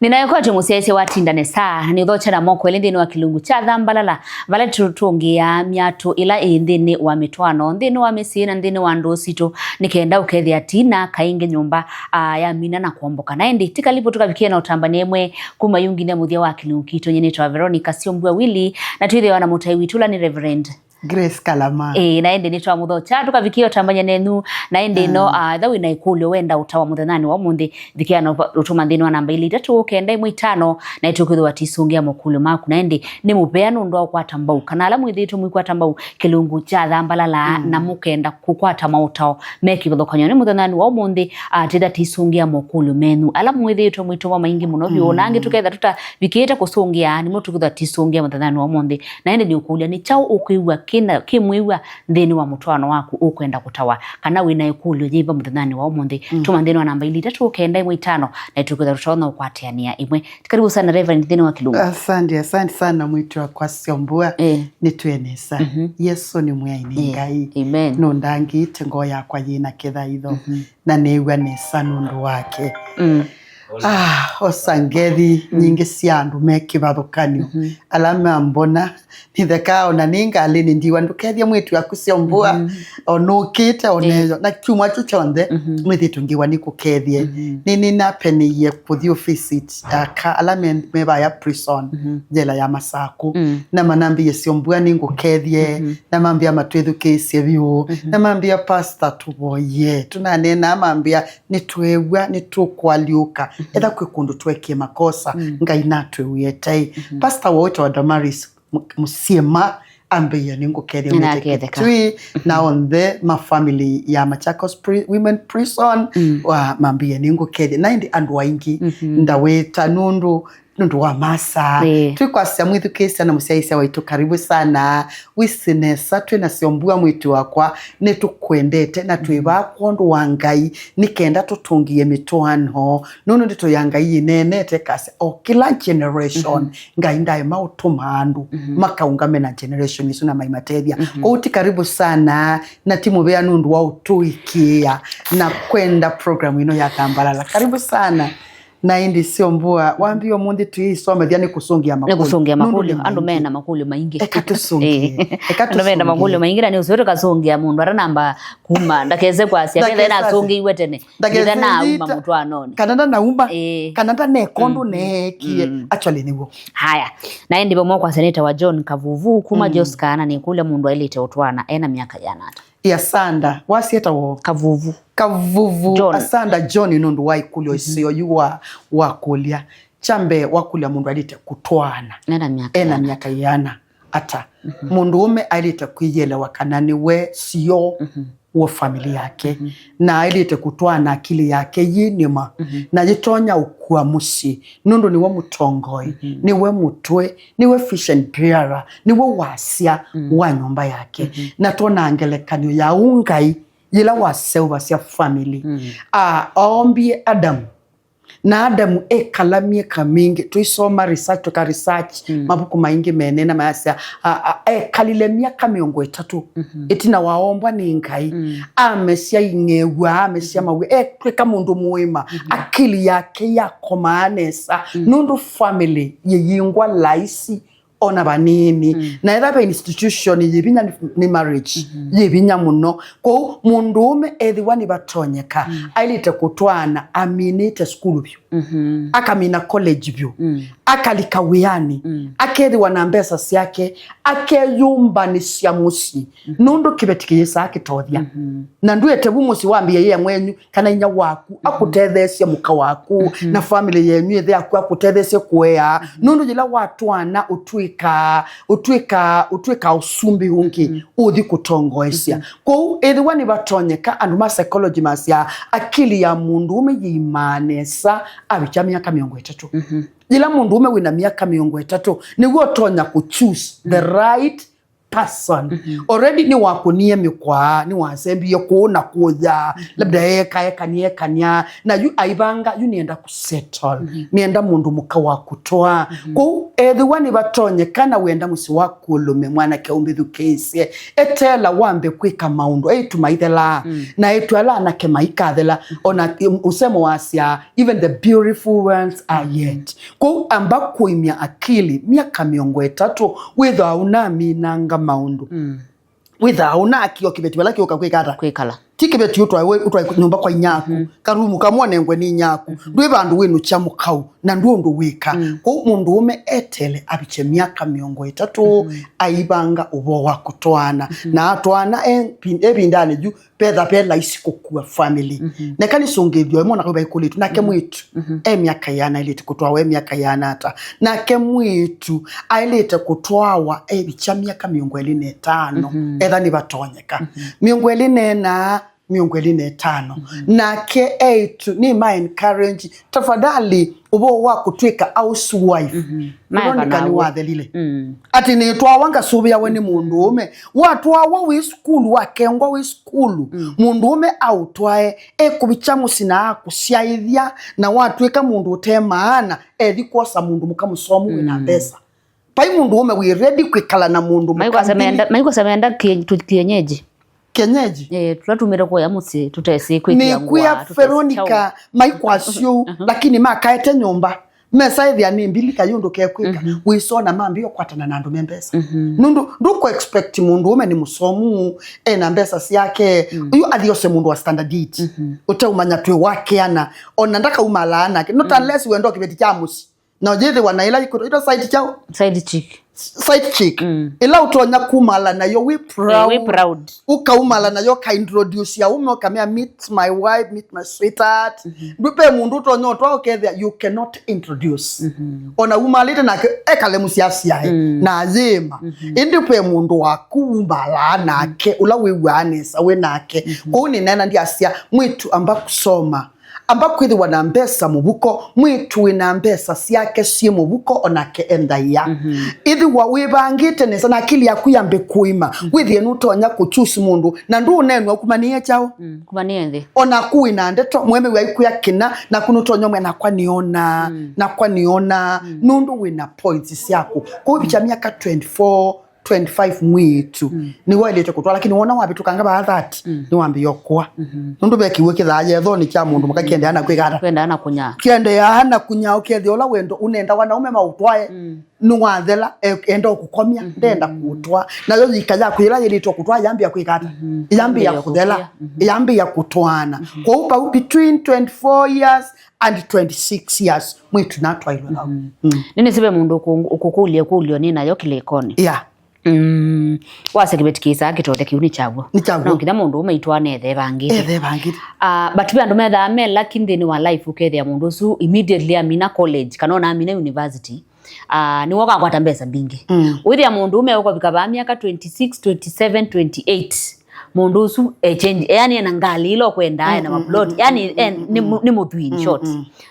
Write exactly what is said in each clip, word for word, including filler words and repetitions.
Nĩnaĩkwatyo mũsyaĩĩsya watinda nesa, na nĩũthokya na moko elĩ nthĩnĩ wa kĩlungu kya Thambalala, vala tũtũngĩaa myatũ ĩla ĩ nthĩnĩ wa mĩtwaano, nthĩnĩ wa mĩsyĩ, na nthĩnĩ wa ndũũ sitũ, nĩ kenda ũkethĩa tina kaingĩ nyũmba, aa, yamina na kũomboka. Na ĩndĩ, ti kalivu tũkavikie na ũtambania ĩmwe kuma yungi nĩ mũthya wa kĩlungu kitũ. Nyie nĩtawa Veronica Syombua Willy, na twĩthĩawa na mũtai witũ ũla nĩ Reverend Grace Kalama. Ĩĩ, na ĩndĩ nĩtwamũthokya, tũkavikie ũtambanya nenyu, na ĩndĩ ĩno, ah, etha wĩ na ĩkũlyo wenda ũtawa mũthenyanĩ wa ũmũnthĩ, vikĩa na ũva-, ũtũma nthĩnĩ wa namba ilĩ itatũ kenda ĩmwe itano, na ĩtũkwĩthĩwa tũisũngĩa makũlyo maku. Na ĩndĩ nĩ mũvea nũndũ wa kũkwata mbau, kana ala mwĩthĩĩtwe mũikwata mbau kĩlungu kya Thambalala, na mũkenda kũkwata maũtao me kĩvathũkany'o nĩ mũthenyanĩ wa ũmũnthĩ, ah, tetha tũisũngĩa makũlyo menyu. Ala mwĩthĩĩtwe mũitũma maingĩ mũno vyũ, na angĩ tũketha tũtavikĩte kũsũngĩa, nĩmo tũkwĩthĩwa tũisũngĩa mũthenyanĩ wa ũmũnthĩ. Na ĩndĩ nĩũkũlya, nĩ kyaũ ũkwĩw'a kĩna-, kĩmwĩw'a nthĩnĩ wa mũtwaano waku ũkwenda kũtawa? Kana wĩ na ĩkũlyo yĩva mũthenyanĩ wa ũmũnthĩ? Tũma nthĩnĩ wa namba ilĩ itatũ kenda ĩmwe itano, na ĩtũkwĩthwa tũtonya ũkwatĩanĩa ĩmwe. Karibu sana, Reverend, nthĩnĩ wa kĩlungu. Asante, asante sana, mwĩĩtu wakwa Syombua. Eh. Nĩtwĩe nesa. Yesu nĩ Mwĩai, nĩ Ngai. Amen. Nũndangĩĩte, ngoo yakwa yĩna kĩthaitho, na nĩĩw'a nesa nũndũ wake. Ah, osa ngethi nyingĩ sya andũ me kĩvathũkany'o. Ala mambona, nĩthekaa ona nĩ ngalĩnĩ ndiwa, "Ndũkethye mwĩĩtu waku Syombua, o nũkĩte o neyo." Na kyumwa kyu kyonthe, nĩthĩtwe ngiwa nĩkũkethye. Nĩ, nĩnapenĩie kũthi ũvisit aka ala me, me vaya prison, njela ya Masakũ. Na manambĩie, "Syombua, nĩngũkethye." Na mambĩa matwĩthukĩĩsye vyũ. Na mambĩa, "Pastor, tũvoye." Tũnaneenaa, mambĩa, "Nĩtweew'a, nĩtũkũalyũka. Etha kwĩ kũndũ twekie makosa, Ngai natwĩw'ĩe tei." Pastor woo wĩtawa Damaris Mu-, Mũsyĩma ambĩie, "Nĩngũkethya." Nĩnaketheka. Mwĩtĩkĩtwi na onthe ma family ya Machakos Pri-, Women Prison, wa, mambĩie, "Nĩngũkethya." Na ĩndĩ andũ aingĩ ndawĩta nũndũ, nũndũ wa masaa. Ĩĩ. Twĩkwasya mwĩthukĩĩsya na mũsyaĩĩsya waitũ, karibu sana. Wĩsĩ nesa, twĩ na Syombua mwĩĩtu wakwa, nĩtũkwendete na twĩ vaa kwondũ wa Ngai, nĩ kenda tũtũngĩe mĩtwaano. Nũndũ ndeto ya Ngai ĩneenete, ĩkasya, o kĩla generation, Ngai ndaema ũtũma andũ makaũngame na generation ĩsu na maimatethya. Kwoou ti karibu sana, na ti mũvea nũndũ wa ũtũĩkĩĩa na kwenda program ĩno ya Thambalala. Karibu sana. Na ĩndĩ Syombua, wambie ũmũnthĩ tũisomethya nĩ kũsũngĩa makũlyo. Nĩ kũsũngĩa makũlyo. Andũ mena makũlyo maingĩ. Eka tũsũngĩe. Eka andũ mena makũlyo maingĩ, na nĩ ũseo tũkasũngĩa mũndũ ara namba kuma, ndakese kwasya, ndakese kethe nasũngĩiwe tene. Ndakese ndithe nauma mũtwaanonĩ. Kana ndanauma. Ĩĩ. Kana ndaneka ũndũ neekie. Actually nĩw'o. Haya. Na ĩndĩ vamwe kwa seneta wa John Kavuvu kuma Joska, na nĩkũlya mũndũ aĩlĩte ũtwaana ena myaka yĩana ata? Ĩ, asanda. Wasyeta woo? Kavuvu. Kavuvu. John. Asanda John nũndũ wa ĩkũlyo ĩseo yu wa, wa kũlya. Kya mbee wakũlya mũndũ aĩlĩte kũtwaana ena myaka ena yĩana. Myaka yĩana ata? Mũndũũme aĩlĩte kwĩyĩelewa kana nĩwe sio wa family yake, na aĩlĩte kũtwaana akili yake yĩ nĩma, na yĩtonya ũkua mũsyĩ, nũndũ nĩwe mũtongoi, nĩwe mũtwe, nĩwe vision bearer, nĩwe wasya wa nyũmba yake. Na twonaa ngelekany'o ya ũu Ngai yĩla waseũvasya family. Ah, oombie Adamu. Na Adamu ekala myaka mingĩ, tũisoma research, tũka research mavuku maingĩ menena mayasya, a, a, ekalile myaka mĩongo ĩtatũ ĩtina wa oombwa nĩ Ngai. Amesya ing'ew'a, amesya mawĩa, etw'ĩka mũndũ mũĩma, akili yake yakomaa nesa, nũndũ family yĩyingwa laisi ona vanini. Na etha ve institution yĩ vinya nĩ, nĩ marriage, yĩ vinya mũno. Kwoou mũndũũme ethĩwa nĩvatonyeka, aĩlĩte kũtwaana aminĩte sukulu vyũ, akamina college vyũ, akalika wĩanĩ, akethĩwa na mbesa syake, akeyũmbanĩsya mũsyĩ, nũndũ kĩveti kĩyĩsaa kĩtothya. Na ndwĩte vu mũsyĩ wambĩĩe mwenyu, kana inya waku akũtetheesye mũka waku na family yenyu, ĩthe yaku akũtetheesye kũea, nũndũ yĩla watwaana ũtw'ĩkaa, ũtw'ĩkaa, ũtw'ĩkaa ũsumbĩ ũngĩ ũthi kũtongoesya. Kwoou ethĩwa nĩvatonyeka, andũ ma psychology masyaa akili ya mũndũũme yĩimaa nesa avikya myaka mĩongo ĩtatũ. Yĩla mũndũũme wĩna myaka mĩongo ĩtatũ nĩw'o ũtonya kũ choose the right person. Already nĩwakũnie mĩkwaa, nĩwasembie kũũ na kũya, labda eka, ekania, ekania, na yu aivanga, yu nĩenda kũsettle, nĩenda mũndũ mũka wa kũtwaa. Kũu ethĩwa nĩvatonyeka na wenda mũsyĩ waku ũlũme, mwanake ũmbĩthukĩĩsye, eteela wambe kwĩka maũndũ, eĩtu maithelaa, na eĩtu ala anake maikathela, ona ũsemo wasya, even the beautiful ones are yet. Kũu amba kũimya akili, myaka mĩongo ĩtatũ, wĩthwa ũnaminanga maũndũ. Wĩthaa ũnaakia o kĩveti vala kĩũka kwĩka ata? Kwĩkala. Ti kĩveti ũtwae, we- ũtwae nyũmba kwa inyaku, karumu kamwe ũnengwe nĩ inyaku. Ndwĩ vandũ wĩnũkya mũkau, na ndwĩ ũndũ wĩka. Kwoou mũndũũme etele avikye myaka mĩongo ĩtatũ, aivanga ũvoo wa kũtwaana. Na atwaana e pi- e ĩvindanĩ yu, vetha ve laisi kũkua family. Neka nĩsũngĩthyo ĩmwe na kau vaikũlĩtu, nake mwĩĩtu e myaka yĩana ailĩte kũtwawa e myaka yĩana ata? Nake mwĩĩtu ailĩte kũtwawa evikya myaka mĩongo ĩlĩ na ĩtano, etha nĩvatonyeka. Mĩongo ĩlĩ na ĩna, mĩongo ĩlĩ na ĩtano. Nake eĩtu nĩ ma encourage, tafadhali, ũvoo wa kũtwĩka housewife. Veronica nĩwathelile. Atĩ nĩtwawa ngasũvĩawe nĩ mũndũũme. Watwawa wĩ sukulu, wakengwa wĩ sukulu, mũndũũme aũtwae, ekũvikya mũsyĩ na akũsyaĩthya, na watw'ĩka mũndũ ũte maana, ethi kwosa mũndũ mũka mũsomu wĩna mbesa. Vai mũndũũme wĩ ready kwĩkala na mũndũ mũka mbili. Maikwasa menda kĩ- tu- kienyeji. Kienyeji? Eh, tũla tumĩte kũya mũsyĩ, tũtesĩ kwĩkĩa ngũa, nĩkwĩa tũtesĩ Veronica, chao. Maikwasya ũu, lakini makaete nyũmba. Mesa ĩthĩa nĩ mbili kayũ ũndũ kekwĩka, wĩsona mambia ũkwatana na andũ me mbesa. Nũndũ ndũkũ expect mũndũũme nĩ mũsomu, ena mbesa syake, ũyu athiose mũndũ wa standard eight. Ũteũmanya twĩ wakeana, ona ndakaumalaa nake. Not unless wenda kĩveti kya mũsyĩ. Na ũyĩthĩwa na ĩla ĩkũtwa ĩtwa side kyaũ? Side chick. Side chick. Ĩla ũtonya kumala nayo wĩ proud. Eh, wĩ proud. Ũkaumala nayo ka introduce ya ume ũkamea, "Meet my wife, meet my sweetheart." Ndũ ve mũndũ ũtonya ũtwa ũkethĩa you cannot introduce. Ona umalĩte nake ekale mũsyasyae na ayĩma. Ĩndĩ ve mũndũ waku umalaa nake, ũla wĩw'aa nesa wĩ nake. Kwoou nĩneena ndyasya, mwĩĩtu amba kusoma. Amba kwĩthĩwa na mbesa mũvuko, mwĩĩtu wĩ na mbesa syake syĩ mũvuko, onake endaĩa. Ĩthĩwa wĩvangĩte nesa na akili yaku yambe kũima, wĩthĩe nũtonya kũchoose mũndũ, na ndũũneenwa kumanĩe kyaũ? Kumanĩe nthĩ. Onaku wĩ na ndeto, mũemeu aikwĩa kĩna, naku nũtonya ũmwe, "Nakwa nĩona, nakwa nĩona," nũndũ wĩ na points syaku. Kwoou vikya myaka twenty-four, twenty-five mwĩĩtu, nĩwaĩlĩte kũtwaa, lakini wona wavĩtũkanga vaa thirty, nĩwambĩĩa ũkũa. Nũndũ ve kĩw'ũ kĩthaa yethonĩ kya mũndũ mũka kĩendeaa na kwĩka ata? Kwendaa na kũnyaa. Kĩendeaa na kũnyaa, ũkethĩa ũla wendo ũnenda wanaume maũtwae, nĩwathela, e- enda ũkũkomya, ndenda kũũtwaa. Nayo yika yaku yĩla yĩlĩtwe kũtwaa yambĩĩa kwĩka ata? Yambĩĩa kũthela, yambĩĩa kũtwaana. Kwoou vau between twenty-four years and twenty-six years, mwĩĩtu natwailwe vau. Nĩnĩsĩ ve mũndũ ũkũ- ũkũkũlya ĩkũlyo nĩ nayo kĩlĩkonĩ. Yeah. Mm, wasya kĩveti kĩsaa kĩtothe kĩu nĩ kyaw'o. Nĩ kyaw'o. No nginya mũndũ ũme itwaane ethevangĩte. Ethevangĩte. Ah, but ve andũ methaa me lucky nthĩnĩ wa life, ũkethĩa mũndũ ũsu immediately amina college, kana ona amina university, ah, nĩwe ũkakwata mbesa mbingĩ. Wĩthĩa mũndũ ũme ũkavika vaa myaka twenty-six, twenty-seven, twenty-eight, mũndũ ũsu e change, yani ena ngalĩ ila ũkwendaa, ena maplot, yani e- nĩ mũ- nĩ mũthwii, in short.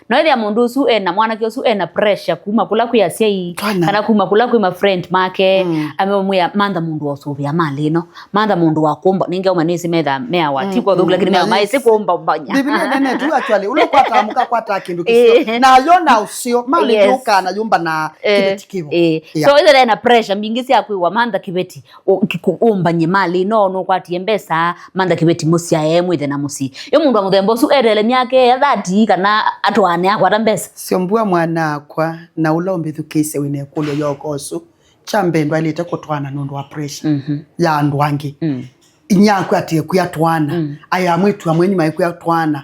No ĩthĩa mũndũ ũsu ena, mwanake ũsu ena pressure kuma kũla kwĩ asyai, kana kuma kũla kwĩ ma friend make, amemwĩa, "Mantha mũndũ wa ũsũvĩa malĩ ĩno, mantha mũndũ wa kũmba." Nĩngeũma nĩsĩ metha meawa ti kwa ũthũku, lakini meawa maĩsĩ kũmba mbanya. Biblia nene tu actually, ũla ũkwataa mũka kwataa kĩndũ kĩseo. Na yo na ũseo, malĩ ndio kana yumba na kĩveti kĩvo. So ĩthĩa ena pressure mbingĩ sya kwĩwa, "Mantha kĩveti, ũ- kĩ- kũ- ũmbany'e malĩ ĩno, nũkwatie mbesa, mantha kĩveti mũsyae, mwĩthe na mũsyĩ." Yu mũndũ wa mũthemba ũsu etele myaka ya thirty kana atwaane akwata mbesa? Syombua mwana-akwa, na ũla ũmbĩthukĩĩsye wĩna ĩkũlyo yoka ũsu, kya mbee ndwaĩlĩte kũtwaana nũndũ wa pressure ya andũ angĩ. Inyia aku atĩe kwĩatwaana, aya mwĩĩtu amwe nĩ maĩ kwĩatwaana.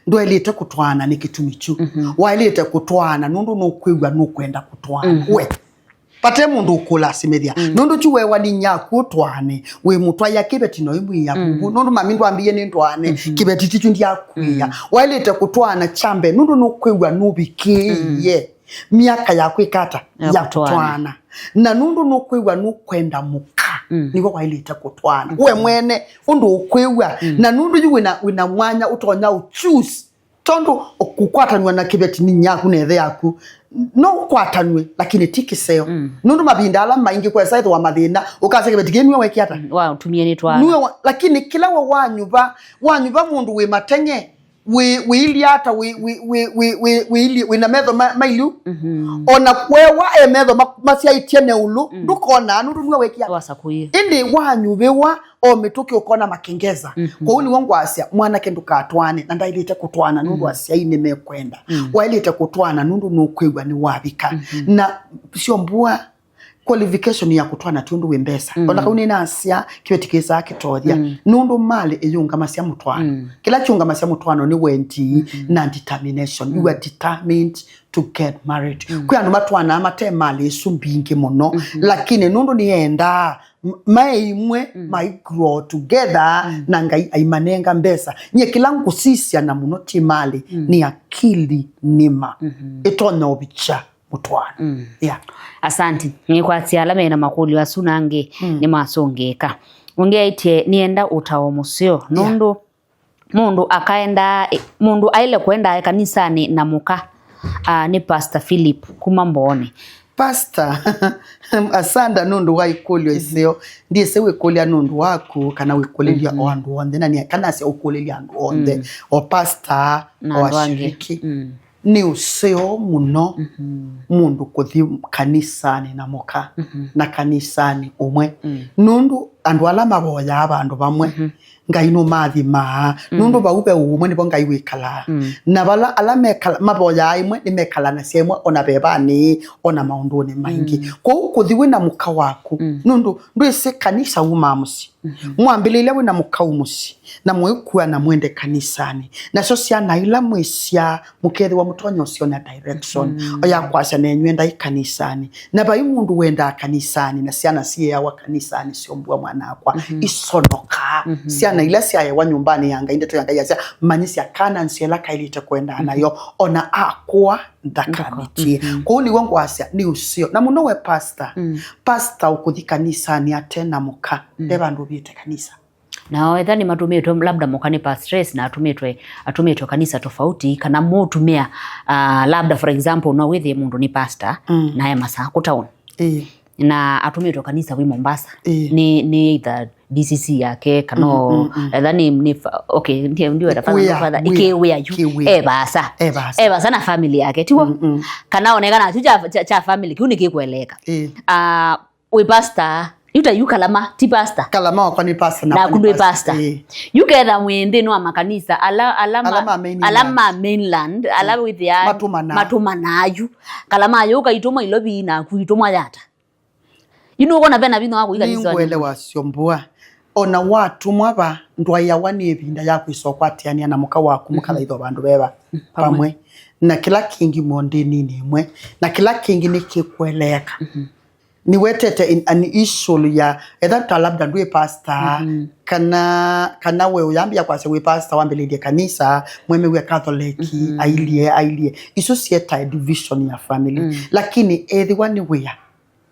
Ndwaĩlĩte kũtwaana nĩ kĩtumi kyu. Waĩlĩte kũtwaana nũndũ nũkwĩw'a nũkwenda kũtwaana we. Vate mũndũ ũkũlasimĩthya. Nũndũ kyu wewa nĩ inyia aku ũtwaane, wĩ mũtwaĩa kĩveti no ĩmwĩĩa vuvu. Nũndũ mami ndwambĩie nĩ ndwaane, kĩveti ti kyu ndyakwĩa. Waĩlĩte kũtwaana kya mbee nũndũ nũkwĩw'a nũvikĩĩie myaka ya kwĩka ata? Ya kũtwaana. Na nũndũ nũkwĩw'a nũkwenda mũka, nĩw'o waĩlĩte kũtwaana we mwene ũndũ ũkwĩw'a. Na nũndũ yu wĩna, wĩna mwanya ũtonya ũ choose. Tondũ kũkwatanw'a na kĩveti nĩ nyaku na ĩthe yaku, no ũkwatanw'e, lakini ti kĩseo. Mm. Nũndũ mavinda ala maingĩ kwesa ĩthĩwa mathĩna, ũkasya kĩveti kĩĩ nue wekĩa ata? Mm, watumie nĩ twana. Nue wa-, lakini kĩla we wanyuva, wanyuva mũndũ wĩ mateng'e, wĩ, wĩilye ata, wĩ, wĩ, wĩ, wĩ, wĩ, wĩilye, wĩna metho ma, mailiu. Mhm. Ona kwewa e metho ma, masyaĩtye neũlũ, mm, ndũkonaa nũndũ nue wekĩa. Wasakũie. Ĩndĩ wanyuvĩwa o mĩtũkĩ ũkona makengeza. Mhm. Kwoou nĩw'o ngwasya, mwanake ndũkatwaane, na ndaĩlĩte kũtwaana nũndũ, mhm, asyai nĩmekwenda. Mm. Waĩlĩte kũtwaana nũndũ nũkwĩw'a nĩwavika. Mhm. Na syo mbua qualification ya kũtwaana ti ũndũ wĩ mbesa. Mm. Ona kau nĩnasya kĩveti kĩsaa kĩtothya, mm, nũndũ malĩ ĩyũngamasya mũtwaano. Mm. Kĩla kyũngamasya mũtwaano nĩ wendi, mhm, na determination. Mm. You are determined to get married. Mm. Kwĩ andũ matwaanaa mate malĩ isu mbingĩ mũno, mhm, lakini nũndũ nĩendaa m-, maĩ imwe, mm, mai grow together, mm, na Ngai aimanenga mbesa. Nyie kĩla ngũsisya na mũno ti malĩ, mm, nĩ akili nima. Mhm. Ĩtonya ũvikya mũtwaano. Mm. Yeah. Asante. Nĩkwasya ala mena makũlyo asu na angĩ, mm, nĩmasũngĩĩka. Ũngĩ aĩtye, nĩenda ũtao mũseo, yeah, nũndũ mũndũ akaendaa, mũndũ aĩle kũendaa kanisanĩ na mũka, ah, nĩ Pastor Philip kuma Mbooni. Pastor, asanda nũndũ wa ĩkũlyo, mhm, ĩseo. Ndyĩsĩ wĩkũlya nũndũ waku kana wĩkũlĩlya, mhm, o andũ onthe, na nĩ kana asya ũkũlĩlya andũ onthe, mm, o pastor, na o andũ angĩ, ashiriki. Mm. Nĩ ũseo mũno, mhm, mũndũ kũthi kanisanĩ na mũka, mhm, na kanisanĩ ũmwe. Mm. Nũndũ andũ ala mavoyaa vandũ vamwe, mhm, Ngai nũmathimaa, mm, nũndũ vau ve ũmwe nĩvo Ngai wĩkalaa. Mm. Na vala ala mekala, mavoyaa ĩmwe nĩmekalanasya ĩmwe ona vevanĩ, ona maũndũnĩ maingĩ. Mm. Kwoou kũthi wĩ na mũka waku, mm, nũndũ ndwĩsĩ kanisa wumaa mũsyĩ. Mhm. Mwambĩlĩlya wĩ na mũkau mũsyĩ, na mũikua na mwende kanisanĩ. Nasyo syana ila mwĩsyaa, mũkethĩwa mũtonya ũsyona direction. Mhm. Oya kwasya nenyu endai kanisanĩ. Na vai mũndũ wendaa kanisanĩ, na syana sieawa kanisanĩ syombua mwanakwa, mhm, isonokaa. Mhm. Syana ila syaewa nyũmbanĩ ya Ngai, ndeto ya Ngai yasya, manyĩsya kana nzĩa ĩla kaĩlĩte kwendaa, mhm, nayo, ona akũa ndakamĩtie. Ndaka-, mhm. Kwoou nĩw'o ngwasya nĩ ũseo. Na mũno we pastor, mm, pastor ũkũthi kanisanĩ ate na mũka, mm, ve vandũ ũviĩte kanisa. Na etha nĩmatũmĩtwe, labda mũka nĩ pastor na atũmĩtwe, atũmĩtwe kanisa tofauti, kana mũtumĩa, ah, labda for example, no wĩthĩe mũndũ nĩ pastor, mm, na e Masakũ town. Ĩĩ. Na atũmĩtwe kanisa wĩ Mombasa. Ĩĩ. Nĩ, nĩ either D C C yake, kana, mm, mm, mm, etha nĩ, nĩ fa-, okay, ndiye, ndiye wĩra, nĩ father, wĩa, ĩkĩwĩa yu. Ĩkĩwĩa. E vaasa. E vaasa. E vaasa na family yake, tiw'o? Mm, mm. Kana onekana kyu kya, kya, kya family, kyu nĩkĩkweleka. Ĩĩ. Ah, wĩ pastor, yu ta yu Kalama, ti pastor? Kalama wakwa nĩ pastor, na naku ndwĩ pastor. Ĩĩ. Yu ketha mwĩ nthĩnĩ wa makanisa, ala, ala ma-, ala ma mainland, ala wĩthĩa matũmanaa, matũmanaa yu. Kalama yu ũkaitũmwa Ilovi, naku itũmwa yata? Yu nũkwona vena vinya wa kũthi kanisa? Nĩngũelewa syo mbua. Ona watũmwa va, ndwaĩawa nĩ ĩvinda ya kwĩsa ũkwatĩanĩa na mũka waku, mhm, mũkalaithwa vandũ veva, mhm, vamwe. Vamwe. Na kĩla kĩngĩ mo ndĩninĩ ĩmwe. Na kĩla kĩngĩ nĩkĩkweleeka. Mhm. Nĩwetete in-, an issue ya, etha ta labda ndwĩ pastor, mhm, kana, kana we ũyambia kwasya wĩ pastor, wambĩlĩlye kanisa, mwemew'a Catholic, mhm, ailyĩ, ailyĩ. Isu syetae division ya family. Mm. Lakini ethĩwa nĩ wĩa,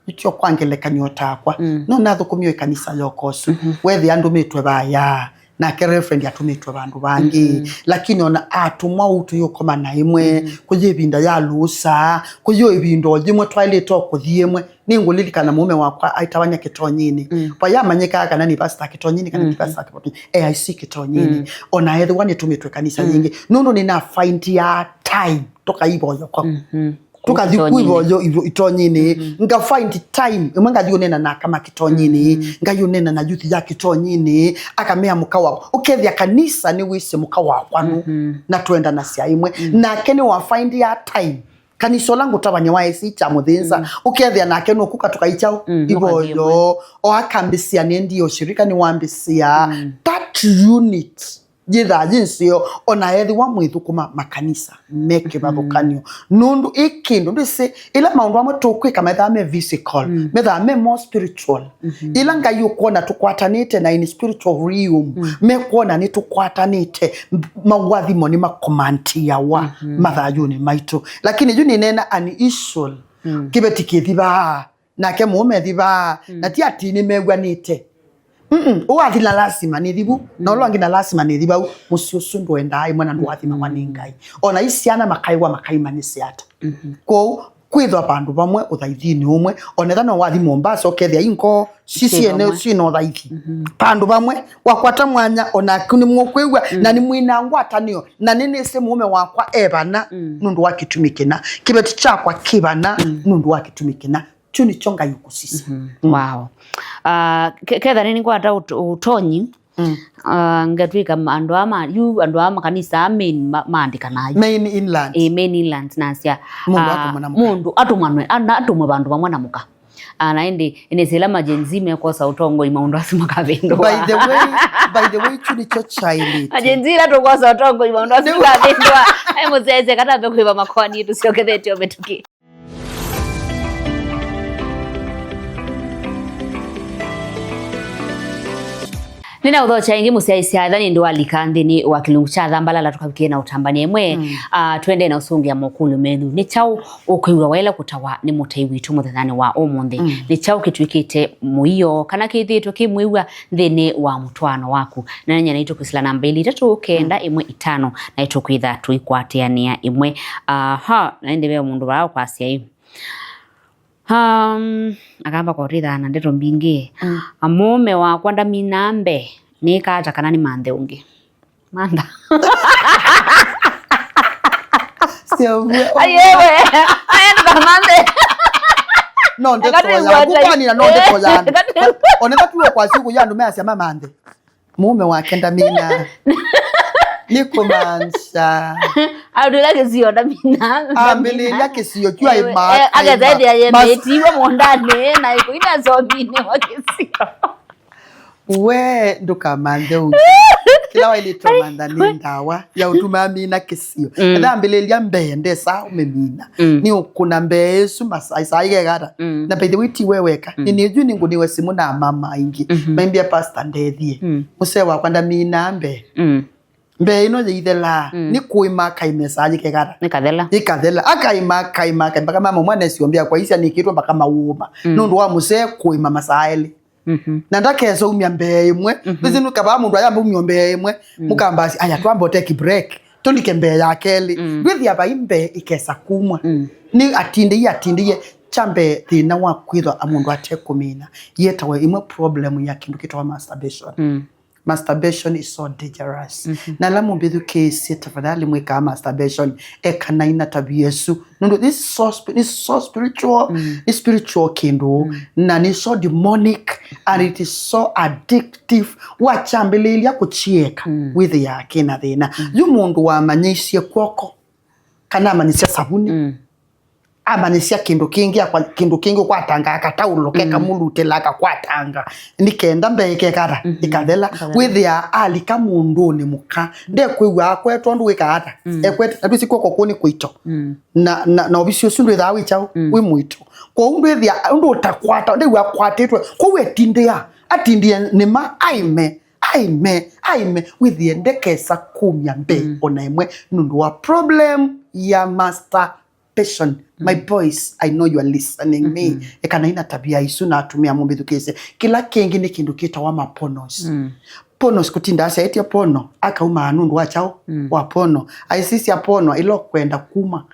nĩkyo kwa ngelekany'o takwa. Mm. No nathũkũmie ĩkanisa yokosu. Mhm. Wethĩa ndũmĩtwe vaya, nake reverend atũmĩtwe vandũ vangĩ. Mhm. Lakini ona atũmwa ũu tũyũkomana ĩmwe, mhm, kũyĩ ĩvinda ya lũsa, kũyĩ ĩvinda o yĩmwe twaĩlĩte o kũthi ĩmwe. Nĩngũlilikana mũũme wakwa aitavany'a Kĩtonyinĩ. Mm. Vayamanyĩkaa kana nĩ pastor Kĩtonyinĩ kana ti, mhm, pastor Kĩtonyinĩ. A I C Kĩtonyinĩ. Mm. Ona ethĩwa nĩtũmĩtwe kanisa, mm, yĩngĩ. Nũndũ nĩnafaindia time tũkaivoya kwau. Mhm. Tũkathi Kĩtonyinĩ. Kuivoyo ivo-, Kĩtonyinĩ. Mhm. Nga find time. Ĩmwe ngathi ũnena na akama Kĩtonyinĩ. Mhm. Ngathi ũnena na youth ya Kĩtonyinĩ. Akamea mũka wao. Ũkethĩa kanisa nĩwĩsĩ mũka wakwa nũ. Mhm. Na twenda na sya ĩmwe. Mhm. Nake nĩwafaindia time. Kanisa ũla ngũtavany'a wa A C cha mũthĩnza. Mm. Ũkethĩa nake nũkũka tũkaikyao, mm, ivoyo, mũkathi ĩmwe. O akambĩsĩa nĩ ndio shirika nĩwambĩsĩa. Mm. That unit yĩthaa yĩ nzeo, ona ethĩwa mwĩthũkũma makanisa me kĩvathũkany'o. Mm. Nũndũ ĩ kĩndũ ndwĩsĩ, ĩla maũndũ amwe tũkwĩka methaa me physical, mm, methaa me more spiritual. Mhm. Ĩla Ngai ũkwona tũkwatanĩte na in spiritual realm, mm, mekwona nĩtũkwatanĩte, m-, mawathimo nĩmakomantiawa, mhm, mathayũnĩ maitũ. Lakini yu nĩneena an issue, mm, kĩveti kĩthivaa, nake mũũme ethivaa, mm, na ti atĩ nĩmew'anĩte. Mm-mm, ũũ athi na lasima nĩthi vu, na ũla ũngĩ na lasima nĩthi vau, mũsyĩ ũsu ndwendaa ĩmwe na ndũathimagwa nĩ Ngai. Ona i syana makaĩwa makaimanyĩsya ata. Mhm. Kwoou, kwĩthwa vandũ vamwe ũthaithinĩ ũmwe, onetha no wathi Mombasa ũkethĩa ingoo sisiene syĩna ũthaithi. Vandũ vamwe wakwata mwanya, onaku nĩmũkwĩw'a na nĩmwĩna ngwatanĩo, na nĩnĩsĩ mũũme wakwa e vana nũndũ wa kĩtumi kĩna, kĩveti kyakwa kĩ vana nũndũ wa kĩtumi kĩna. Kyu nĩkyo Ngai ũkũsisya. Wow. Ah, ke- ketha nĩnĩkwata ũt- ũtonyi, ah, ngatwĩka ma- andũ aa ma- yu andũ aa makanisa aa main ma- maandĩkanaa yu. Main inland. Ĩ, main inland nasya, mũndũ ah, atũmwa na mũka. Mũndũ atũmanwe, ana- atũmwe vandũ vamwe na mũka. Ah, na ĩndĩ nĩsĩ ĩla ma Gen Z mekosa ũtongoi maũndũ asu makavĩndũa. By the way, by the way, kyu nĩkyo kyaĩlĩte. Ma Gen Z ĩla tũkosa ũtongoi maũndũ asu makavĩndũa. Ai mũsyaĩsya katambe kwĩva makoani tũsyokethetye o mĩtũkĩ. Nĩnaũthokya ĩngĩ mũsyaĩsya ethani ndĩ walika nthĩnĩ wa kĩlungu kya Thambalala tũkavikĩe na ũtambania ĩmwe. Ah, tũendee na ũsũngĩa mokũlyo methu. Nĩ kyaũ ũkwĩw'a waĩle kũtawa nĩ mũtei witũ mũthenyanĩ wa ũmũnthĩ? Nĩ kyaũ kĩtw'ĩkĩte mũio kana kĩthĩĩtwe kĩ mwĩw'a nthĩnĩ wa mũtwaano waku? Na nenya naitũ kwĩsĩla namba ilĩ itatũ kenda ĩmwe itano, naitũ kwĩtha tũikwatĩanĩa ĩmwe. Aha, na ĩndĩ ve mũndũ vaa ũkwasya ĩ. Um, akamba kũtĩthaa na ndeto mbingĩ. Mũũme wakwa ndaminaa mbee, nĩĩka ata kana nĩmanthe ũngĩ? Mantha. Sio, we- Ayewe. Aya ndũkamanthe. No ndeto Eka ya tũigua kũkwanina, no ndeto ya andũ. Eka tũigua. Oneka tuwe kwa siku ya andũ measya mamanthe. Mũũme wake ndamina. Nĩ kũmaanisha. Andũ ĩla kĩsio ndamina. Ambĩlĩlya kĩsio kyu aima- aima- akethethĩa yemetiwe mũndanĩ na ĩkũina zombinĩ wa kĩsio. We ndũkamanthe ũngĩ. Kĩla waĩlĩte ũmantha nĩ ndawa ya ũtuma amina kĩsio. Ethambĩlĩlya mbee ndesa ũmĩmina. Nĩ ũkũna mbee ĩsu masaa ĩkekata. Na by the way, ti we weka. Nĩ nĩjui nĩngũnĩwe simũ na mama aingĩ. Maimbia pastor ndethie. Mũsee wakwa ndaminaa mbee. Mbee ĩno yĩithelaa. Nĩ kũĩma akaĩma saa yĩkekata. Nĩkathela. Yĩkathela. Akaĩma, akaĩma, akaĩma. Mpaka mama mwana esiombea kwa isya nĩkĩtwe mpaka maũũma. Nũndũ wa mũsee kũĩma masaa elĩ. Na ndakesa umya mbee ĩmwe. Nĩsĩ nũkavaa mũndũ ayamba umya mbee ĩmwe. Mũkambasi, aya twamba take break. Tũlike mbee ya kelĩ. Ndwĩthĩa vai mbee ĩkesa kumwa. Nĩ atindĩie, atindĩie. Kya mbee thĩna wa kwĩthwa a mũndũ atekũmina. Yetawa ĩmwe problem ya kĩndũ kĩtawa masturbation. Masturbation is so dangerous. Na ala mũmbĩthukĩĩsye, tafadhali mwĩkaa masturbation, ekanai na tavia ĩsu. Nũndũ this is so spi- this is so spiritual, ni spiritual kĩndũ, na ni so demonic, and it is so addictive. Wakyambĩlĩĩlya kũkyĩeka, wĩthĩaa kĩna thĩna. Yu mũndũ wamanyĩisye kw'oko, kana amanyĩsya savuni, amanyĩsya kĩndũ kĩngĩ, akwa- kĩndũ kĩngĩ ũkwatanga akataũlo kekamũlutĩla akakwatanga, nĩ kenda mbee ĩkekata, ĩkathela. Wĩthĩaa alika mũndũnĩ mũka, ndekwĩw'a akwetwa ũndũ wĩkaa ata. Ekwete na twĩsĩ kw'oko kũu nĩ kũito. Na, na, na ovisi ũsu ndwĩthaa wĩ kyaũ, wĩ mũito. Kwoou ndwĩthĩa ũndũ ũtakwata, ndĩw'a akwatĩtwe. Kwoou etindĩa, atindĩe nĩma, aime, aime, aime, wĩthĩe ndekesa kumya mbee ona ĩmwe nũndũ wa problem ya masturbation. My boys, I know you are listening me. Eka na ina tabia isu na atumia mũmbĩthukĩĩsye. Kĩla kĩngĩ nĩ kĩndũ kĩtawa ma pornos. Pornos kũtinda asyaĩtye porno, akaumaa nũndũ wa kyaũ, wa porno. Aisisya porno, ila ũkwenda kuma.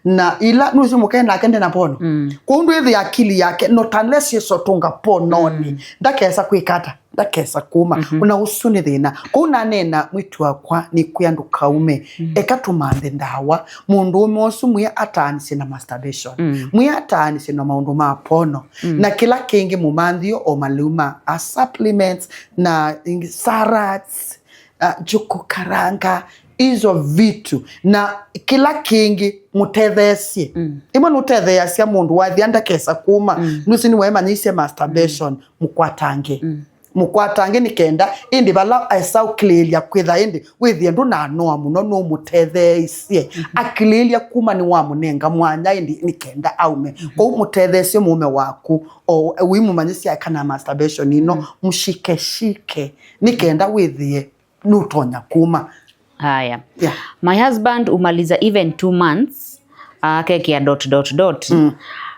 Na ila, nũsĩ mũkee nake nde na porno. Kwoou ndwĩthĩa akili yake, not unless yĩsotũnga pornonĩ. Ndakesa kwĩka ata? Ndakesa kuma. Ona ũsu nĩ thĩna. Kwoou naneena, mwĩĩtu wakwa, nĩkwĩa ndũkaume. Eka tũmanthe ndawa. Mũndũũme ũsu mwĩe ataanisye na masturbation. Mwĩe ataanisye na maũndũ ma porno. Na kĩla kĩngĩ mũmanthio o malĩu ma a supplements na ing- salads, ah, njuku karanga, izo vitu. Na kĩla kĩngĩ mũtetheesye. Ĩmwe nũtetheeasya mũndũ wathia ndakesa kuma. Nũsĩ nĩwaĩmanyĩisye masturbation, mũkwatange. Mũkwatange nĩ kenda ĩndĩ vala esa ũkilĩĩlya kwĩtha ĩndĩ wĩthĩe ndũnanoa mũno, nũmũtetheeisye. Akilĩĩlya kuma nĩwamũnenga mwanya ĩndĩ nĩ kenda aume. Kwoou mũtetheesye mũũme waku, o ũimũmanyĩsya kana masturbation ĩno, mũshikeshike, nĩ kenda wĩthĩe nũtonya kuma. Haya. Yeah. My husband umaliza even two months, akekea dot, dot, dot.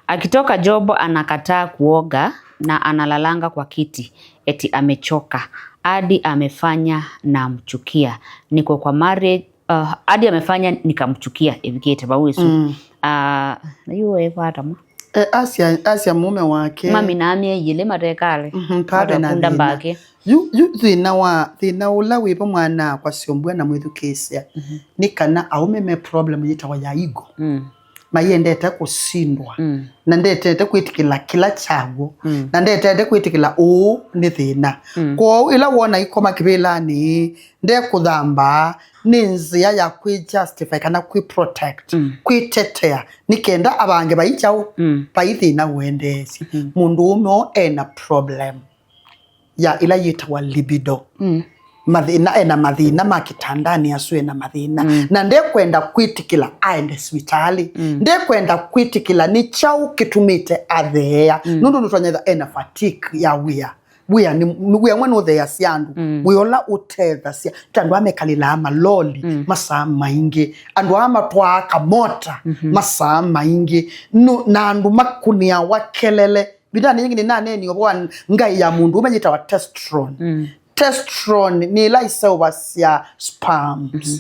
Akitoka job anakataa kuoga na analalanga kwa kiti, eti amechoka. Hadi amefanya namchukia. Niko kwa marriage, uh, hadi amefanya nikamchukia, ĩvikĩte vau ĩsu. Ah, na yu wekwata mwa. E, asya, asya mũũme wake. Maminaa myei ĩlĩ matekale. Mhm, pave na matakunda thĩna. Mbakĩ. Yu, yu thĩna wa, thĩna ũla wĩvo mwana-akwa Syombua na mwĩthukĩĩsya, mhm, nĩ kana aũme me problem yĩtawa ya ego. Mm. Maiendete kũsindwa. Mm. Na ndetete kwĩtĩkĩla kĩla kyaw'o. Mm. Na ndetete kwĩtĩkĩla ũũ nĩ thĩna. Mm. Kwoou ĩla wona ikoma kĩvĩlanĩ, ndekũthamba, nĩ nzĩa ya kwĩ justify kana kwĩ protect, mm, kwĩtetea, nĩ kenda avange vai kyaũ, mm, vai thĩna ũendeesye. Mm-hmm. Mũndũũme ũũ ena problem ya ĩla yĩtawa libido. Mm. Mathĩna, ena mathĩna ma kĩtandanĩ, asu ena mathĩna. Mm. Na ndekwenda kwĩtĩkĩla aende sivitalĩ. Mm. Ndekwenda kwĩtĩkĩla nĩ kyaũ kĩtumĩte atheea. Mm. Nũndũ nũtonyetha ena fatigue ya wĩa. Wĩa nĩ, nĩ wĩa mwe nũtheeasya andũ. Mm. Wĩa ũla ũtethasya. Ta andũ aa mekalĩlaa maloli, mm, masaa maingĩ. Andũ aa matwaa kamota, mhm, masaa maingĩ. Nũ-, na andũ makũnĩawa kelele. Vitanĩ yĩngĩ nĩnaneenie ũvoo wa ngai ya mũndũũme yĩtawa testosterone. Mm. Testosterone nĩ ĩla ĩseũvasya sperms. Mhm.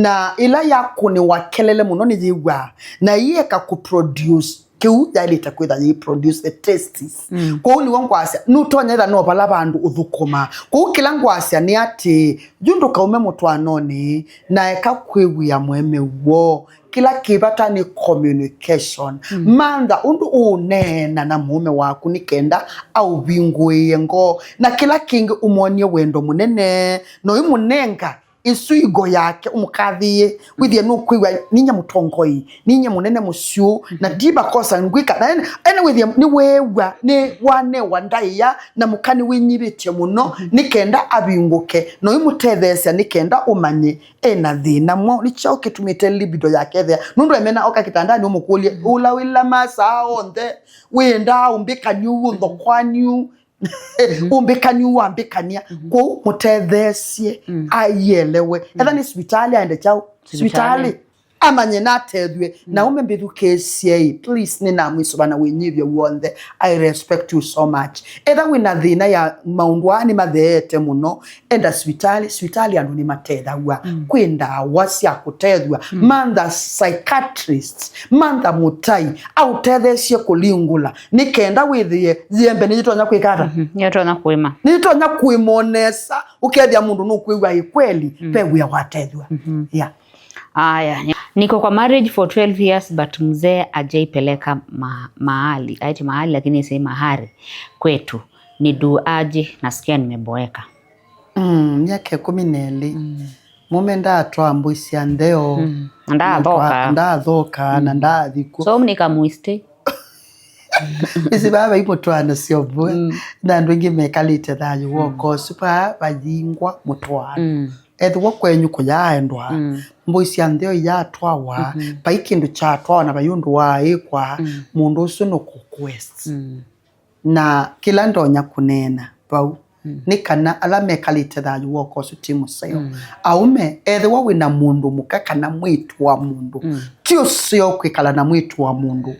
Na ĩla yakũnĩwa kelele mũno nĩyĩw'aa, na ĩyĩeka kũproduce kĩu yaĩlĩte kwĩtha yĩproduce the testes. Mm. Kwoou nĩw'o ngwasya, nũtonya ĩtha no vala vandũ ũthũkũmaa. Kwoou kĩla ngwasya nĩ atĩ, yu ndũkaume mũtwaanonĩ na eka kwĩw'ĩa mũemeu woo. Kĩla kĩ vata nĩ communication. Mm. Mantha ũndũ ũũneena na mũũme waku nĩ kenda aũvingũĩe ngoo. Na kĩla kĩngĩ ũmwonie wendo mũnene, na ũimũnenga ĩsu ego yake, ũmũkathĩĩe, wĩthĩe nũkwĩw'a, "Ninyie mũtongoi, ninyie mũnene mũsyũ, na, mhm, ndi makosa ngwĩka." Na ene, ene wĩthĩe nĩweew'a, nĩwanewa ndaĩa, na mũka nĩwĩnyivĩtye mũno, mhm, nĩ kenda avingũke, na ũimũtetheesya nĩ kenda ũmanye ena thĩna mwaũ, nĩ kyaũ kĩtumĩte libido yake ĩthea. Nũndũ emena oka kĩtandanĩ ũmũkũlye, "Ũla wĩla masaa onthe, wĩendaa ũmbĩkany'e ũu, ũnthokwan'e ũu, ũmbĩkany'e ũu wambĩkany'a." Mhm. Kwoou mũtetheesye, mm, aielewe. Etha, mm, nĩ sivitalĩ aende kyaũ? Sivitalĩ. Sivitalĩ. Amanye na atethw'e. Mm. Na ũme mbĩthukĩĩsyei, please, nĩnamwĩsũva na wĩnyivyo w'onthe. I respect you so much. Etha wĩna thĩna ya maũndũ aa nĩmatheete mũno, enda sivitalĩ. Sivitalĩ andũ nĩmatethaw'a. Mm. Kwĩ ndawa sya kũtethw'a. Mm. Mantha psychiatrist, mantha mũtai, aũtetheesye kũlingũla, nĩ kenda wĩthĩe yĩembe nĩyĩtonya kwĩka ata? Mhm, nĩyĩtonya kũĩma. Nĩyĩtonya kũĩma o nesa, ũkethĩa mũndũ nũkwĩw'a ĩ kweli, mm, ve wĩa watethw'a. Mhm. Yeah. Aya, niko kwa marriage for twelve years but mzee ajaipeleka ma-, mahali, aiti mahali lakini si mahari kwetu. Ni dua aje, nasikia nimeboeka. Mm, myaka ĩkũmi na ĩlĩ. Mm. Mũme ndaatwaa mbũi sya ntheo. Mm. Na ndaathoka. Ndatwa-, ndaathoka na, mm, ndaathi kw'o. So mnika muisti. Ĩsi vaa vai mũtwaano Syombua. Mm. Na andũ aingĩ mekalĩte thayũ w'oko ũsu vaa vayingwa mũtwaano. Mm. Ethĩwa kwenyu kũyaaendwa, mm, mbũi sya ntheo iyatwawa, mhm, vai kĩndũ kyatwawa na vai ũndũ waaĩkwa, mm, mũndũ ũsu nũkũquest. Mm. Na kĩla ndonya kũneena vau, mm, nĩ kana ala mekalĩte thayũ w'oko ũsu ti mũseo. Mm. Aũme, ethĩwa wĩ na mũndũ mũka kana mwĩĩtu wa mũndũ, mm, ti ũseo kwĩkala na mwĩĩtu wa mũndũ.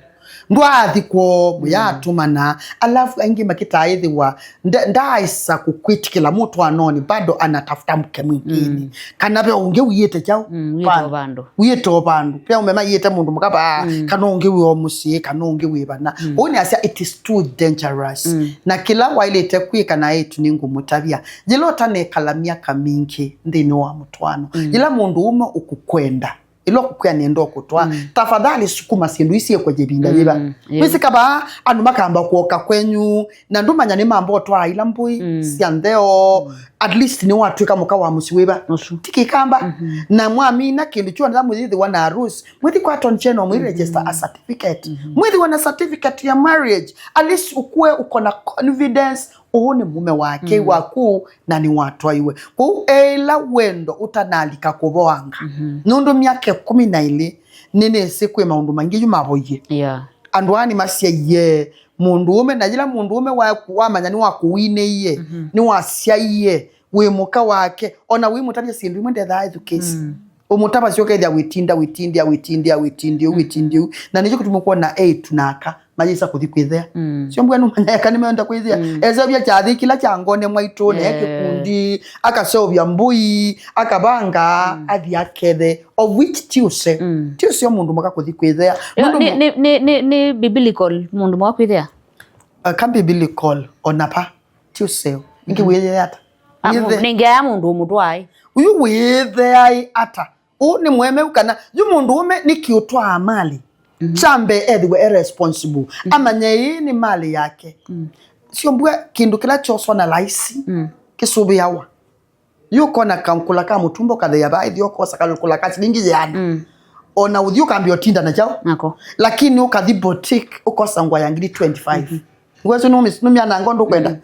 Ndwaathi kwoo, mũyatũmana, alafu aingĩ makĩtaa ĩthĩwa nda-, ndaaĩsa kũkwĩtĩkĩla mũtwaanonĩ, bado anatafuta mke mwingine. Mm. Kana ve ũngĩ ũiĩte kyaũ? Mm, ũiĩte vandũ. Ũiĩte o vandũ. Ve aũme maiĩte mũndũ mũka vaa, mm, kana ũngĩ wĩ o mũsyĩ, kana ũngĩ wĩ vana. Mm. Ũu nĩ asya, it is too dangerous. Mm. Na kĩla waĩlĩte kwĩka na eĩtu nĩngũmũtavya. Yĩla ũtanekala myaka mingĩ nthĩnĩ wa mũtwaano, mm, yĩla mũndũ ũme ũkũkwenda, ĩla ũkũkwĩa nĩenda ũkũtwaa, mm, tafadhali sukuma syĩndũ ii syĩkwe yĩvinda yĩva. Mm, yeah. Wĩsĩ kavaa andũ makamba kũoka kwenyu, na ndũmanya nĩmamba ũtwaa ila mbũi, mm, sya ntheo, mm, at least nĩwatw'ĩka mũka wa mũsyĩ wĩva? Ũsu. Ti kĩkamba. Mm-hmm. Na mwamina kĩndũ kyonthe, mũyĩthĩwa na harusi, mwĩthi kwa Attorney General, mwĩ register, mm-hmm, a certificate. Mm-hmm. Mwĩthĩwa na certificate ya marriage, at least ũkue ũkona confidence, ũũ nĩ mũme wake, mm, waku, na nĩwatwaiwe. Kwoou eĩla wendo ũtanalika kũvoanga. Mhm. Nũndũ myaka ĩkũmi na ĩlĩ, nĩnĩsĩ kwĩ maũndũ maingĩ yu mavoie. Yeah. Andũ aa nĩmasyaie mũndũũme, na yĩla mũndũũme waku wamanya nĩwakũwinĩie, mhm, nĩwasyaie wĩ mũka wake, ona wĩmũtavya syĩndũ imwe ndethaa ethukĩĩsya. Mm. Ũmũtavasya ũkethĩa wĩtinda, wĩtindĩa, wĩtindĩa, wĩtindĩa, mm, wĩtindĩa. Na nĩkyo kĩtumi kwona eĩtu na aka ayĩsa kũthi kwĩthea. Mm. Sio mbwa nũmanya eka nĩmeenda kwĩthea. Mm. Esevya kyathĩ kĩla kya ngone mwaitũ, na Yeah. kĩkundi, akaseũvya mbũi, akavanga, Mm. athi akethe, of which ti ũseo. Mm. Ti ũseo mũndũ mũka kũthi kwĩthea. Yo, Mũndũ nĩ, mũ- nĩ, nĩ, nĩ, nĩ biblical mũndũ mũka kwĩthea? Uh, ka biblical, ona pa, ti ũseo. Nĩkĩ Mm. wĩthea ata? Ah, Wĩthe- nĩngea mũndũ ũmũtwaĩ. Ũyũ wĩtheaĩ ata? Ũũ nĩ mũemeu kana yu mũndũũme nĩkĩ ũtwaa mali? Mhm. Kya mbee ethĩwe e responsible. Mhm. Amanye ĩĩ nĩ mali yake. Mm. Sio mbua kĩndũ kĩla kyoswa na laisi Mm. kĩsũvĩawa. Yu ũkona kankũla ka mũtumba ũkatheea vaa ĩthi ũkosa kankũla ka silingi yĩana. Mm. Ona ũthi ũkambia ũtinda na kyaũ. Nako. Lakini ũkathi boutique ũkosa ngwa ya ngili twenty-five. Mhm. Ngwesu nũmĩananga ũndũ kwenda. Mm.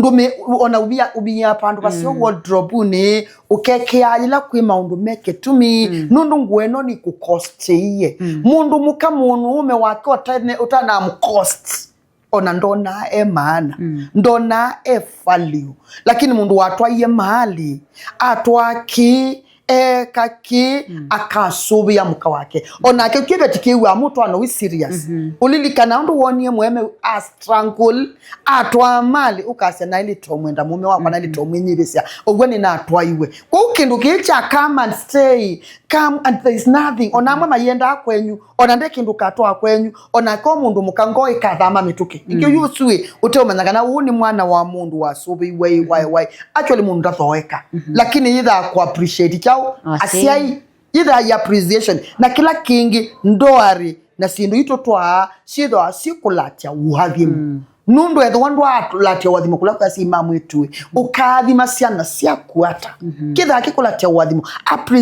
Ndũmĩ ona ũvia ũvia pandu vasio Mm. wardrobe-nĩ, ũkekea yĩla kwĩ maũndũ me kĩtumi. Mm. Nũndũ nguo ĩno nĩ kũkostĩie. Mm. Mũndũ mũka mũnũũme wake ũtene- ũtanamũkost, ona ndonaa e maana. Mm. Ndonaa e value. Lakini mũndũ watwaie maali, atwaa kĩ, eka kĩ, Mm. akasũvĩa mũka wake. Onake kĩveti kĩw'aa mũtwaano wĩ serious. Mhm. Ũlilikana ũndũ wonie mũeme a struggle, atwaa mali, ũkasya, "Naĩlĩte ũmwenda mũme wakwa, Mhm. naĩlĩte ũmwĩnyivĩsya. Ũw'o nĩnatwaiwe." Kwoou kĩndũ kĩĩ kya come and stay, come and there is nothing. Ona amwe mayendaa kwenyu, ona nde kĩndũ katwaa kwenyu, onake o mũndũ mũka ngoo ĩkathama mĩtũkĩ. Nĩkĩo Mm. yu ũsu ĩ, ũteũmanya kana ũũ nĩ mwana wa mũndũ wasũvĩiwe ĩ, waĩ, waĩ. Actually, mũndũ ndathoeka. Mhm. Lakini yĩthaa kũ appreciate kyaũ Asyai. asyai. Yĩthaa ya appreciation. Na kĩla kĩngĩ, ndoarĩ na syĩndũ itũ twaa syĩthwa syĩkũlatya ũathimo. Mm. Nũndũ ethĩwa ndwaalatya ũathimo kũla kwĩ asyai ma mwĩĩtu, ũkaathima syana syaku ata? Mhm. Kĩthaa kĩkũlatya ũathimo,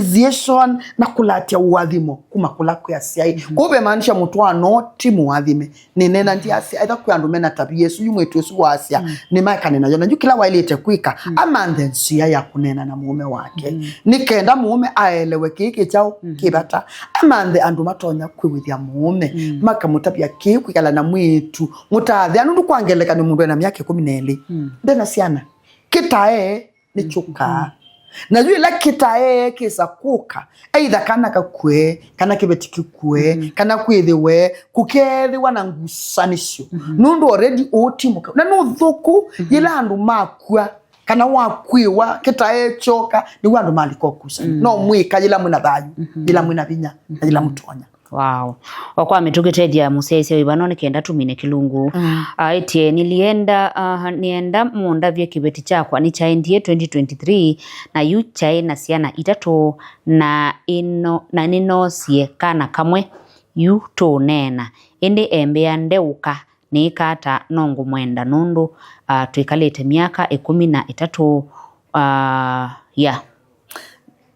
appreciation na kũlatya ũathimo kuma kũla kwĩ asyai. Mhm. Kwoou vemaanisha mũtwaano ti mũathime. Nĩneena ndyasya, etha kwĩ andũ mena tavia ĩsu, yu mwĩĩtu ũsu wasya, Mm. nĩmaekane nayo. Na yu kĩla waĩlĩte kwĩka, Mm. amanthe nzĩa ya kũneena na mũũme wake. Mm. Nĩ kenda mũũme aelewe kĩĩ kĩ kyaũ, Mm. kĩ vata. Amanthe andũ matonya kwĩw'ĩthya mũũme, Mm. makamũtavya kĩĩ kwĩkala na mwĩĩtu. Mũtaathea, nũndũ kwa ngelekany'o mũndũ ena myaka ĩkũmi na ĩlĩ, Mm. ndena syana. Kĩtae nĩ kĩũkaa. Mhm. Na yu ĩla kĩtae kĩsa kũka, either kana kakue, kana kĩveti kĩkue, Mhm. kana kwĩthĩwe, kũkeethĩwa na ngusanĩsyo. Mhm. Nũndũ already ũũ ti mũka. Na nĩ ũthũku Mhm. yĩla andũ makua, kana wakwĩwa, kĩtae kyoka, nĩw'o andũ malika ũkusani. Mm. No mwĩka yĩla mwĩna thayũ, Mhm. yĩla mwĩna vinya, na yĩla Mhm. mũtonya. Wow. O kwa mĩtũkĩ tethya mũsyaĩĩsya wĩvano nĩ kenda tũmine kĩlungu. Mm. Aĩtye, "Nilienda, ah, nienda mũndavye kĩveti kyakwa nĩkyaendie twenty twenty-three, na yu kyaĩ na syana itatũ, na ĩno, na nĩnoosie kana kamwe, yu tũũneena. Ĩndĩ embĩa ndeũka, nĩĩka ata? No ngũmwenda nũndũ, ah, twĩkalĩte myaka ĩkũmi na ĩtatũ, ah, ya."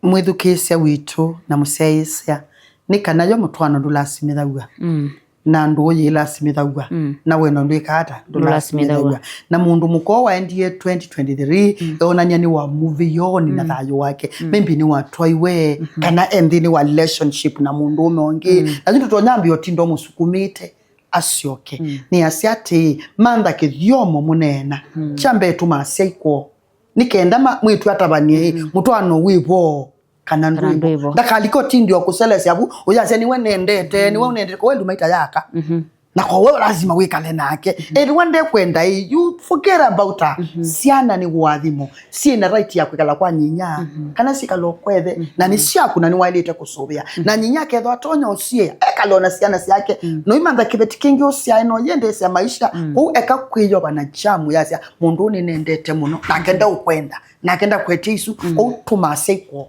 Mwĩthukĩĩsya witũ na mũsyaĩĩsya, nĩ kana yo mũtwaano ndũlasimĩthaw'a. Mm. Na ndũũ yĩlasimĩthaw'a. Mm. Na wendo ndwĩka ata? Ndũlasimĩthaw'a. Ndũlasimĩthaw'a. Na mũndũ mũka waendie twenty twenty-three, Mm. eonania nĩ wa move on na Mm. thayũ wake. Mm. Maybe nĩ watwaiwe, Mhm. kana e nthĩnĩ wa relationship na mũndũũme ũngĩ. Mm. Na yu ndũtonya ambĩa ũtinda ũmũsukumĩte asyoke. Mm. Nĩ asya atĩĩ, mantha kĩthyomo mũneena. Mm. Kya mbee tũma asyai kwoo. Nĩ kenda ma- mwĩĩtu atavany'e, Mm. mũtwaano wĩ vo kana Kana ndwĩ vo. ndwĩ vo. Ndakalike ũtindi o kũselesya vu, ũyasya, "Nĩwe nendete, Mm. nĩwe ũnendete," kwa we nduma itayaka. Mhm. Na kwa we lazima wĩkale nake. Mhm. Ethĩwa ndekwenda ĩ, you forget about her. Mhm. Syana nĩ ũathimo. Syĩ na right ya kwĩkala kwa nyinya, Mhm. kana syĩkala o kwethe. Mhm. Na nĩ syaku na nĩwaĩlĩte kũsũvĩa. Mhm. Na nyinya akethwa atonya ũsiĩa, ekale o na syana syake. Mm. No imantha kĩveti kĩngĩ ũsyae no yendesya maisha. Mm. Kwoou eka kwĩyova na kyamu yasya, "Mũndũ ũũ nĩnendete mũno, nake ndeũkwenda, nake ndakwetie isu," Mm. kwoou tũma asyai kwoo.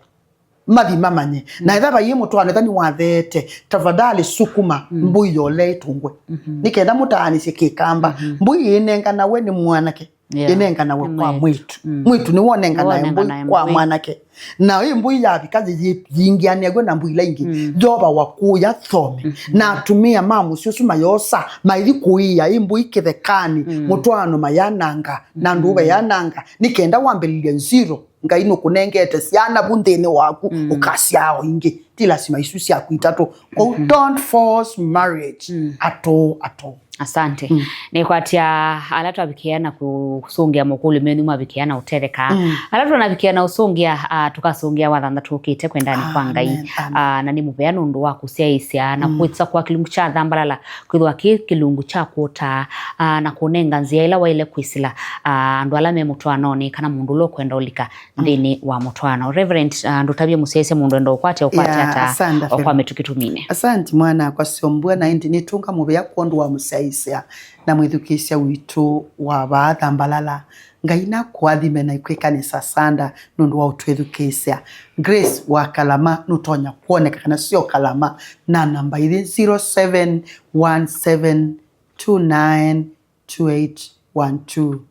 Mathi mamanye. Mm. Na etha vaiĩ mũtwaano, etha nĩwatheete, tafadhali sukuma Mm. mbũi yole ĩtũngwe. Mhm. Nĩ kenda mũtaanĩsye kĩkamba. Mhm. Mbũi ĩnenganawe nĩ mwanake, Yeah. ĩnenganawe Nĩ kwa mwĩĩtu. mwĩĩtu. Mm. Mwĩĩtu nĩwe ũnenganae Nĩwe mbũi ũnenganae kwa mbũi. mwanake. Na ĩ mbũi yavika yĩ- yĩ- yĩingĩanĩaw'a na mbũi ila ingĩ. Mm. Yeova wakũya thome. Mhm. Na atumĩa ma mũsyĩ ũsu mayosa, maithi kũia ĩ mbũi kĩthekanĩ, Mm. mũtwaano mayananga, na Mm. ndũũve yananga, nĩ kenda wambĩlĩlye nziro. Ngai nũkũnengete syana vu nthĩnĩ waku, Mm. ũkasyaa o ingĩ. Ti lasima isu syaku itatũ. Kwoou Mhm. don't force marriage Mm. at all, at all. Asante. Mm. Nĩkwatya ala twavikĩa na kũsũngĩa mokũlyo menyu mavikĩa na ũtetheka. Mm. Ala twanavikĩa na ũsũngĩa, ah, tũkasũngĩa wathanthatũ ũkĩte kwendani kwa Ngai. Amen, amen. Ah, na nĩ mũvea nũndũ wa kũsyaĩĩsya na Mm. kwĩsa kwa kĩlungu kya Thambalala, kwĩthwa kĩ kĩlungu kya kũtaa, ah, na kũnenga nzĩa ĩla waĩle kwĩsĩla, ah, andũ ala me mũtwaanonĩ kana mũndũ ũla ũkwenda ũlika Mm. nthĩnĩ wa mũtwaano. Reverend, ah, ndũtavye mũsyaĩĩsya mũndũ enda ũkwatya, ũkwatya Yeah, ata asante, o kwa Fema. Mĩtũkĩ tũmine. Asante mwana akwa Syombua, na ĩndĩ nĩtũnga mũvea kwondũ wa mũsyaĩĩsya na mwĩthukĩĩsya witũ wa vaa Thambalala. Ngai nakũathime na ikwĩkanĩsa sanda nũndũ wa ũtwĩthukĩĩsya. Grace wa Kalama nũtonya kwoneka kana syo Kalama na namba ithi zero seven one seven two nine two eight one two,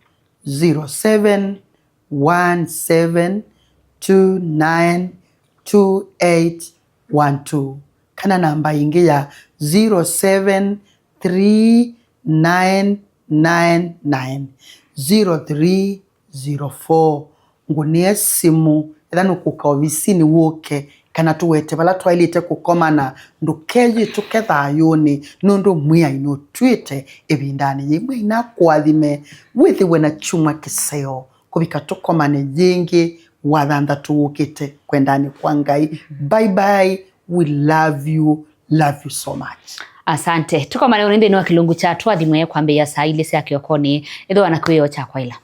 zero seven one seven two nine two eight one two, kana namba ĩngĩ ya zero seven three nine nine nine zero three zero four. Ngũnĩe simũ, etha nũkũka ovisinĩ wũke, kana tũwete vala twaĩlĩte kũkomana. Ndũkeyĩtũke thayũnĩ, nũndũ Mwĩai nũtwĩte ĩvindanĩ yĩĩ. Mwĩai nakũathime, wĩthĩwe na kyumwa kĩseo kũvika tũkomane yĩngĩ wathanthatũ wũkĩte kwendanĩ kwa Ngai. Bye bye, we love you, love you so much. Asante. Tũkomane ũnĩ nthĩnĩ wa kĩlungu kya twathimwe kwambĩĩa saa ilĩ sya kĩokonĩ. Ĩthĩwa na kwĩoo kya kwaĩla.